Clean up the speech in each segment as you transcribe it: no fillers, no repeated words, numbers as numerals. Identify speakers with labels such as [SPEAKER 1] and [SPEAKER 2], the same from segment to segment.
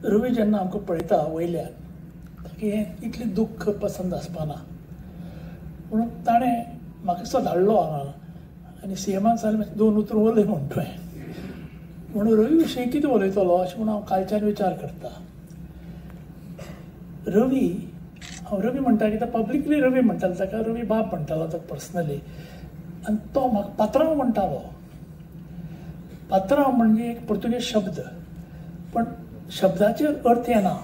[SPEAKER 1] रवी जेन्ना आमकां पळयता वयल्यान ताका हें इतलें दुख्ख पसंद आसपाना, म्हणून ताणें म्हाका असो धाडलो हांगा आनी सीएमान सांगलें दोन उतरां उलय म्हूण तुवें. म्हणून रवी विशीं कितें उलयतलो अशें म्हणून हांव कालच्यान विचार करता. रवी, हांव रवी म्हणटा कित्याक पब्लिकली रवी म्हणटालो ताका, रवी बाब म्हणटालो ताका पर्सनली. आनी तो म्हाका पात्रांव म्हणटालो. पात्रांव म्हणजे एक पुर्तुगेज शब्द, पण शब्दाचेर अर्थ येना.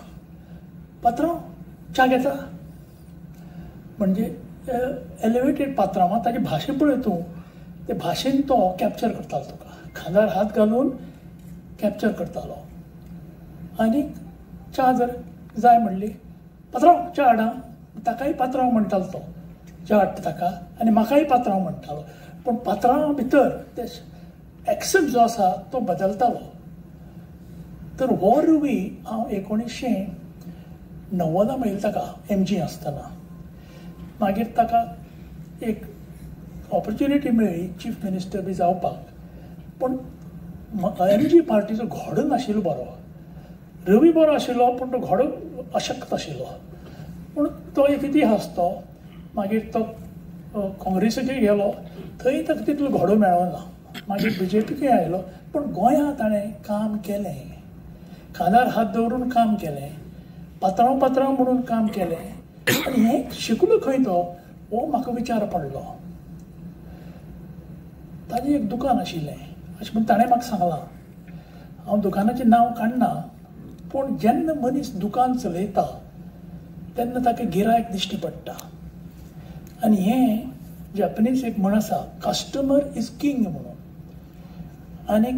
[SPEAKER 1] पात्रांव च्या घेता म्हणजे एलिवेटेड पात्रांव. ताची भाशा पळय तूं, ते भाशेन तो कॅप्चर करतालो तुका, खांदार हात घालून कॅप्चर करतालो. आनी च्या जर जाय म्हणली, पात्रांव च्या हाडा, ताकाय पात्रांव म्हणटालो तो, च्या हाडटा ताका, आनी म्हाकाय पात्रांव म्हणटालो. पूण पात्रांव भितर ते एक्संट जो आसा तो बदलतालो. तर हो रवी हांव 1990 मेळिल्लो ताका एमजी आसतना. मागीर ताका एक ऑपॉर्च्युनिटी मेळ्ळी चीफ मिनिस्टर बी जावपाक, पूण एमजी पार्टीचो घोडो नाशिल्लो बरो. रवी बरो आशिल्लो पूण तो घोडो अशक्त आशिल्लो. पूण तो एक इतिहास. तो मागीर तो काँग्रेसीकय गेलो, थंय ताका तितलो घोडो मेळना. मागीर बीजेपीकय आयलो, पूण गोंयांत ताणें काम केलें, खांदार हात दवरून काम केलें, पात्रांव पात्रांव म्हणून काम केलें. आनी हें शिकलो खंय तो, हो म्हाका विचार पडलो. ताजें एक दुकान आशिल्लें अशें म्हूण ताणें म्हाका सांगलां. हांव दुकानाचें नांव काडना, पूण जेन्ना मनीस दुकान चलयता तेन्ना ताका गिरायक दिश्टी पडटा. आनी हें जॅपनीज एक म्हण आसा, कस्टमर is king म्हणून. आनी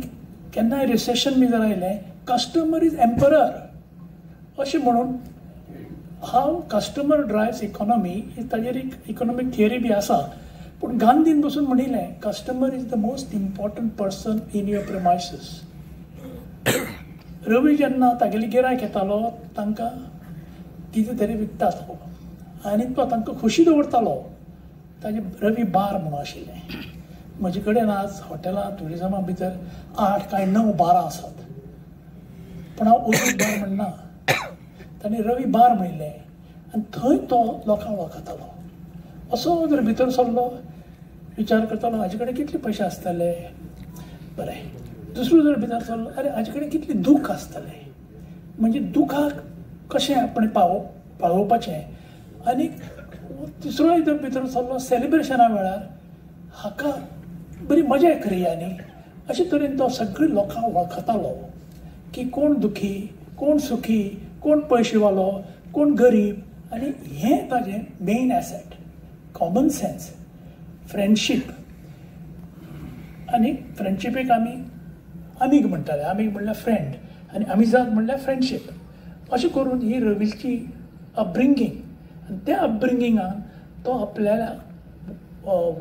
[SPEAKER 1] केन्नाय रिसेशन बी जर आयलें, कस्टमर is emperor अशें म्हणून. हाव कस्टमर ड्रायव्स इकॉनॉमी, ताजेर एक इकॉनॉमीक थियरी बी आसा. पूण गांधीन बसून म्हणिल्लें, customer is the most important person in your premises. Ravi जेन्ना तागेली गिरायक येतालो तांकां कितें तरी विकता तो, आनी तो तांकां खोशी दवरतालो. ताजें रवी बार म्हणून आशिल्लें. म्हजे कडेन आज हॉटेलां ट्युरिजमा भितर 8 काय 9 बारां आसात, पूण हांव अजून बार म्हणना. ताणें रवी बार म्हणिल्लें आनी थंय तो लोकांक वळखतालो. असो जर भितर सरलो, विचार करतालो हाजे कडेन कितले पयशे आसतले, बरें. दुसरो जर भितर सरलो, अरे हाजे कडेन कितलें दूख आसतलें, म्हणजे दुखाक कशें आपणें पावोवपाचें. आनी तिसरोय जर भितर सरलो, सेलिब्रेशना वेळार हाका बरी मजा करया न्ही, अशे तरेन तो सगळे लोकांक वळखतालो की कोण दुखी, कोण सुखी, कोण पयशेवालो, कोण गरीब. आनी हें ताजें main asset, common sense, friendship. आनी फ्रेंडशिपेक आमी आमीग म्हणटाले. आमीग म्हणल्यार फ्रेंड आनी आमिजाद म्हणल्यार फ्रेंडशीप. अशें करून ही रवीची अपब्रिंगींग, आनी त्या अपब्रिंगिंगान तो आपल्याला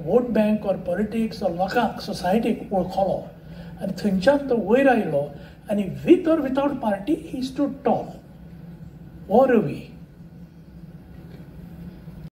[SPEAKER 1] vote bank or politics or लोकांक, सोसायटीक वळखलो आनी थंयच्यान तो वयर आयलो. आनी with or without party he stood tall. हो रवी.